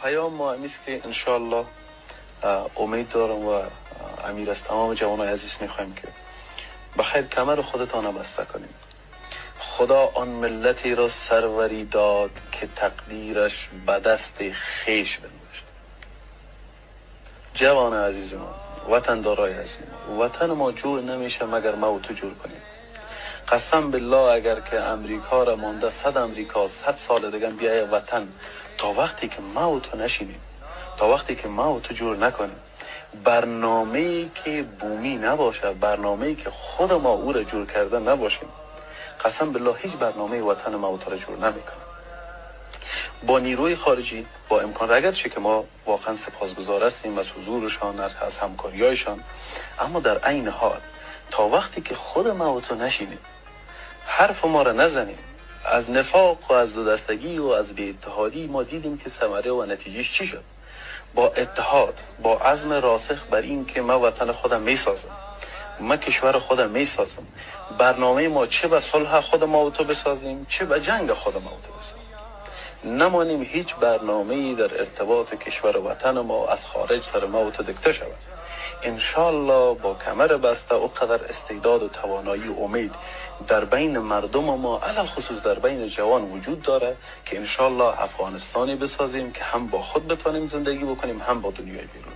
پیام ما همیست که انشالله امید دارم و امیر از تمام جوانای عزیز میخوایم که بخیر کمر خودتان بسته کنیم. خدا آن ملتی را سروری داد که تقدیرش به دست خیش بنوشت. جوان عزیز ما، وطن دارای عزیز ما، وطن ما جور نمیشه مگر ما و تو جور کنیم. قسم بالله اگر که امریکا را مانده 100 امریکا 100 سال دیگه بیای وطن، تا وقتی که ما و تو نشینیم، تا وقتی که ما و تو جور نکنیم، برنامه‌ای که بومی نباشه، برنامه‌ای که خود ما او را جور کرده نباشیم، قسم بالله هیچ برنامه وطن ما و تو را جور نمیکنه. با نیروی خارجی، با امکان، اگرچه که ما واقعا سپاسگزار هستیم از حضورشان، از همکاری‌هایشان، اما در عین حال تا وقتی که خود ما و تو نشینیم، حرف ما را نزنیم، از نفاق و از دودستگی و از بی‌اتحادی ما دیدیم که ثمره و نتیجهش چی شد. با اتحاد، با عزم راسخ بر این که ما وطن خودم میسازم، ما کشور خودم میسازم، برنامه ما چه به صلح خود ما و تو بسازیم، چه به جنگ خود ما و تو بسازیم، نمانیم هیچ برنامه‌ای در ارتباط کشور و وطن ما از خارج سر ما و تو دکته شود. انشالله با کمر بسته و قدر استعداد و توانایی و امید در بین مردم ما، علی الخصوص در بین جوان وجود داره که انشالله افغانستانی بسازیم که هم با خود بتانیم زندگی بکنیم، هم با دنیای بیرون.